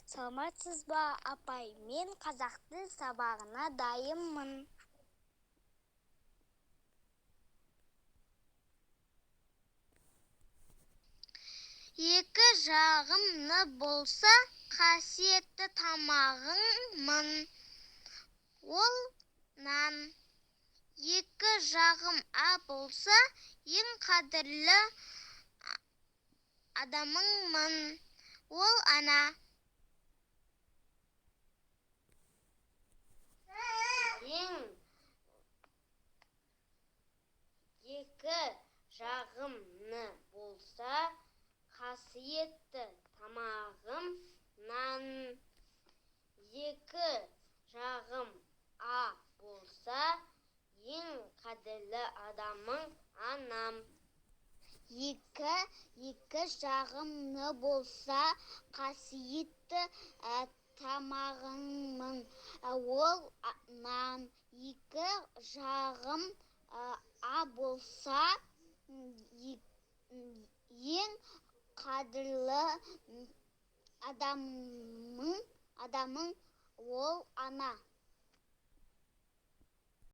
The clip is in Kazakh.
Саламатсыз ба, апай! Мен қазақ тіл сабағына дайынмын. Екі жағым ны болса, қасиетті тамағыңмын, ол нан. Екі жағым а болса, ең қадірлі адамыңмын, ол ана. Ең екі жағым ны болса, қасиетті тамағым нан. Екі жағым а болса, ең қадірлі адамың анам. Екі жағым ны болса, қасиетті тамағыңмын, ол нан. Екі жағым а болса, ең қадірлі адамың, ол ана.